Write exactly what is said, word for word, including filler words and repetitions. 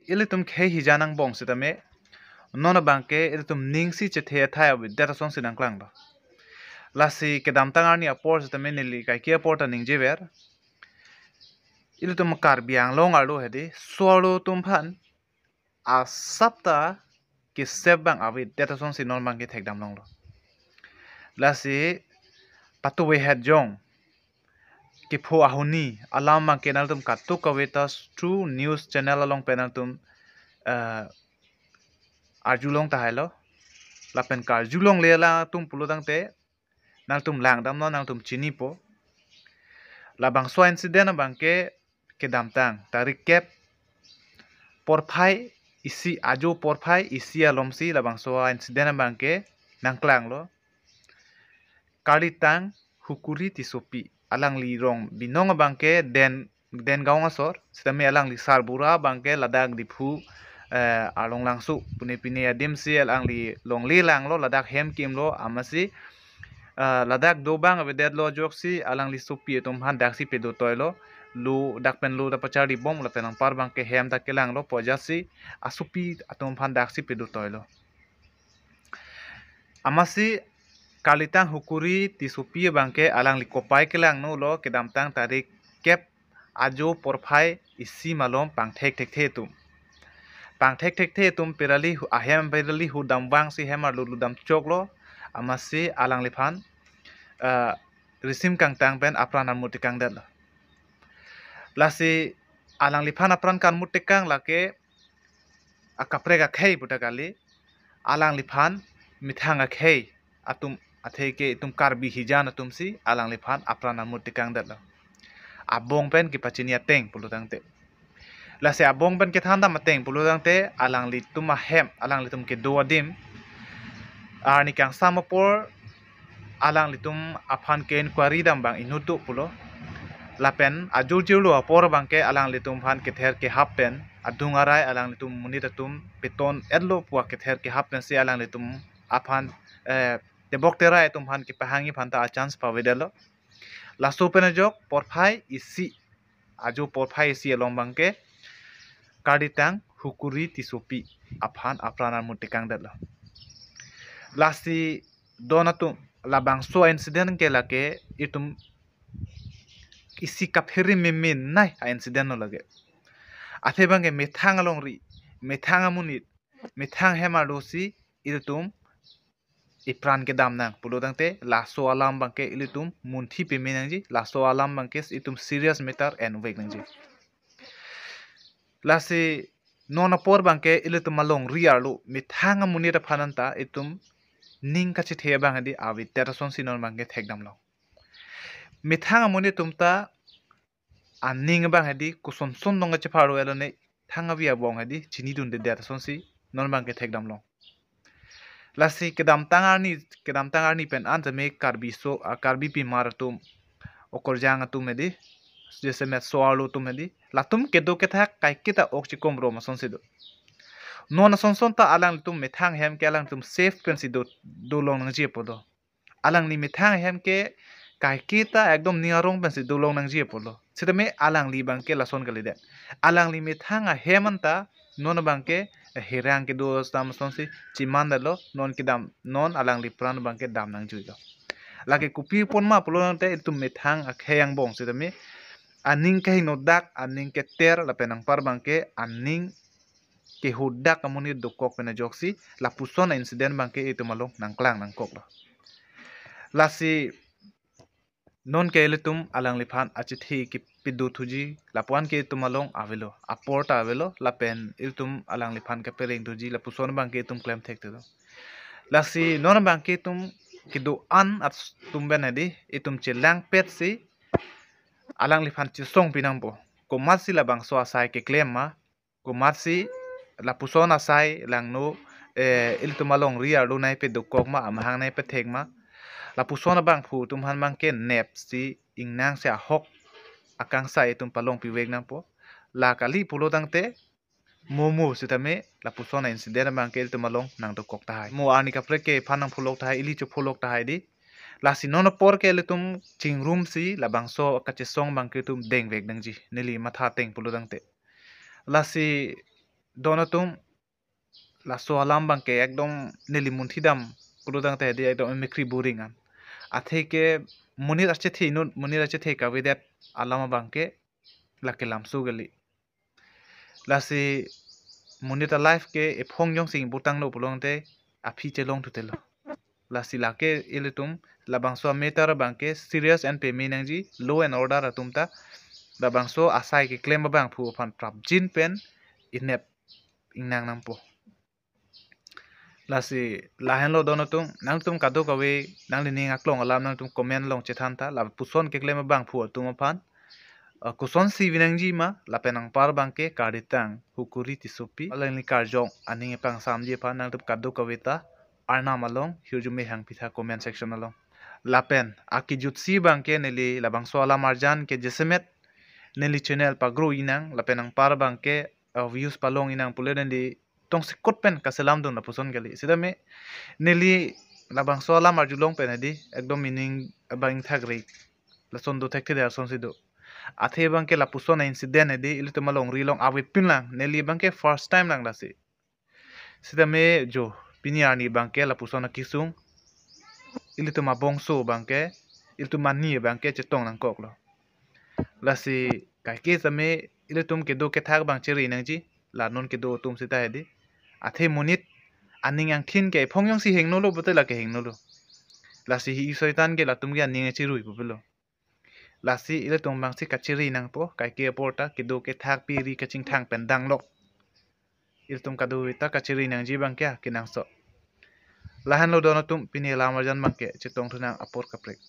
Ilitum khei hijan angbong sitame, non abangke ilitum ning si chethe athai avedet asonsi nangklanglo. Lasi kedamtang arni apor sitame neli kaike apor ta ningjever. Ilitum Karbi Anglong arlo hedi, so-arlo atum aphan asap ta kesep abang avedet asonsi non abangke thekdam longlo. Lasi patuve het jong kepho ahuni alam abangke nangtum katuk kave ta through news channel along pen nangtum, eh, arjulong tahailo. Lapen karjulongle alangtum pulo tangte nangtum langdamnon, nangtum chinipo. Labangso incident abangke kedamtang tarik kep porphai isi, ajo porphai isi alomsi labangso incident abangke nangklanglo. Kalitang Hukuri Tissopi, alangli rong binong abangke Den, Dengaon asor, sitame alangli sarbura abangke ladak Diphu, eh, Arlong Langso pune pine adimsi alangli longle langlo, ladak hem kimlo, amatsi, eh, ladak dobang avedetlo ajoksi alangli sopi atum aphan daksi pedotoilo, lo dak pen lo ta pacharlibom, lapen anpar abangke hem ta kelanglo pu ajatsi asopi atum aphan daksi pedotoilo. Amatsi Kalitang Hukuri Tissopi abangke alangli kopai kelangno lo kedamtang tarik kep ajo porphai isi malom pangthek thekthe atum. Pangthek thekthe atum perali hu-, ahem perali hudam vangsi hem arlo ludam choklo, amatsi alangliphan, eh, risim kangtang pen apran armut tekangdetlo. Lasi alangliphan apran karmut tekang lake akaprek akhei puta kali, alangliphan methang akhei atum atheke itum Karbi hijan atumsi alangliphan apran armut tekangdetlo. Abong pen kepachini ateng pulo tangte. Lasi abong pen kethan dam ateng pulo tangte alanglitum ahem, alanglitum kedo adim arni kangsam apor alanglitum aphan ke-inquiry dam abang inut do pulo. Lapen ajurjurlo apor abangke alanglitum aphan kether kehap pen adung arai alanglitum monit atum peton-etlo pu akether kehap pensi alanglitum aphan, eh, tebok terai atum aphan kepahangji aphan ta achance pavedetlo. Laso pen ajok porphai isi, ajo porphai isi along abangke Kalitang Hukuri Tissopi aphan apran armut tekangdetlo. Lasi don atum, labangso incident ke lake itum isi kaphere memenai a-incidentlo lake. Athe abangke methang alongri, methang amonit, methang hem arlosi ilitum ipran kedam nang pulo tangte laso alam abangke ilitum munthi peme nangji, laso alam abangke itum serious matter en-vek nangji. Lasi non apor abangke ilitum alongri arlo methang amonit aphan anta itum ning kachethe abang hedi avedet asonsi non abangke thekdamlong. Methang amonit atum ta aning abang hedi kosonson dong kachephar-o elone thang avi abong hedi chinidundedet asonsi non abangke thekdamlong. Lasi kedamtang arni, kedamtang arni pen an tame Karbi so, ah, Karbi pimar atum, okorjang atum hedi, jasemet so-arlo atum hedi, latum kedo kethak kaiketa ok chikomrom asonsi do. Non asonson ta alanglitum methang ahem ke alanglitum safe pensi do, dolong nangji apotlo. Alangli methang ahem ke kaiketa ekdom ning arong pensi dolong nangji apotlo. Sitame alangli abangke lason kalidet. Alangli methang ahem anta non abangke herang kedo stam asonsi chimandetlo, non kedam, non alangli pran abangke dam nangjuilo. Lake kopi pon ma pulo tangte itum methang akhei angbong sitame aning kehingno dak, aning keter lapen anpar abangke aning kehudak amonit dokok pen ajoksi lapuson a-incident abangke itum along nangklang nangkoklo. Lasi non ke ilitum alangliphan achethe kepedo thuji lapu-an ke itum along avelo, apor ta avelo, lapen ilitum alangliphan kepereng thuji lapuson abangke itum klem thekthedo. Lasi non abangke itum kedo-an atum pen hedi itum chelangpetsi alangliphan chesong pinangpo. Komatsi labangso asai keklem ma, komatsi lapuson asai langno, eh, ilitum alongri arlo nai pedokok ma, amahang nai pethek ma. Lapuson abangphu atum aphan abangke nepsi ingnangsi ahok akangsai itum palongpivek nangpo. La kali pulo tangte momo sitame lapuson a-incident abangke ilitum along nangdokok tahai. Mo arni kaprek ke iphan nangpholok tahai, ili chopholok tahai hedi. Lasi non apor ke ilitum chingrumsi labangso kachesong abangke itum dengvek nangji, neli matha ateng pulo tangte. Lasi Don atum, laso alam abangke ekdom neli munthidam kudodang te hedi ekdom emekri boring an. Atheke monit achethe inut, monit achethe kavedet alam abangke lake lamso kali. Lasi monit a-life ke ephong jongsi ingbutanglo pulote aphi chelong thutelo. Lasi lake ilitum labangso a-matter abangke serious an peme nangji, law and order atum ta labangso asai keklem abangphu aphan prapjin pen inep ingnang nangpo. Lasi lahenlo don atum, nangtum kadokave nanglining aklong alam nangtum comment along chethan tha, lapuson keklem abangphu atum aphan. Uh, kosonsi vi nangji ma, lapen anpar abangke karditang Hukuri Tissopi, alangli karjong aning epangsamji aphan nangtum kadokave ta arnam along hirjume hangpitha comment section along. Lapen akejutsi abangke neli labangso alam arjan ke jasemet neli channel pagro inang, lapen anpar abangke, uh, views palong inang pule neli tongsekot pen kaselam dun lapuson kali. Sitame neli labangso alam arjulong pen hedi ekdom meaning abang ingthak re. Lason do thekthedetji asonsi do. Athe abangke lapuson a-incident hedi ilitum alongri along avepin lang. Neli abangke first time lang lasi. Sitame jo pini arni abangke lapuson akesung ilitum abangso abangke, ilitum ani abangke chetong nangkoklo. Lasi kaike sitame ilitum kedo kethak abang cheri nangji, la non kedo atum sita hedi. Athe monit aning angthin ke ephong jongsi hengnolo pulote lake hengnolo. Lasi hi soitan ke latum ke aning acherui pupilo. Lasi ilitum abangsi kacheri nangpo, kaike apor ta kedo kethak piri kachingthang pen danglok. Ilitum kadokave ta kacheri nangji abangke kenangsot. Lahenlo don atum, pini alam arjan abangke chetong thunang apor kaprek.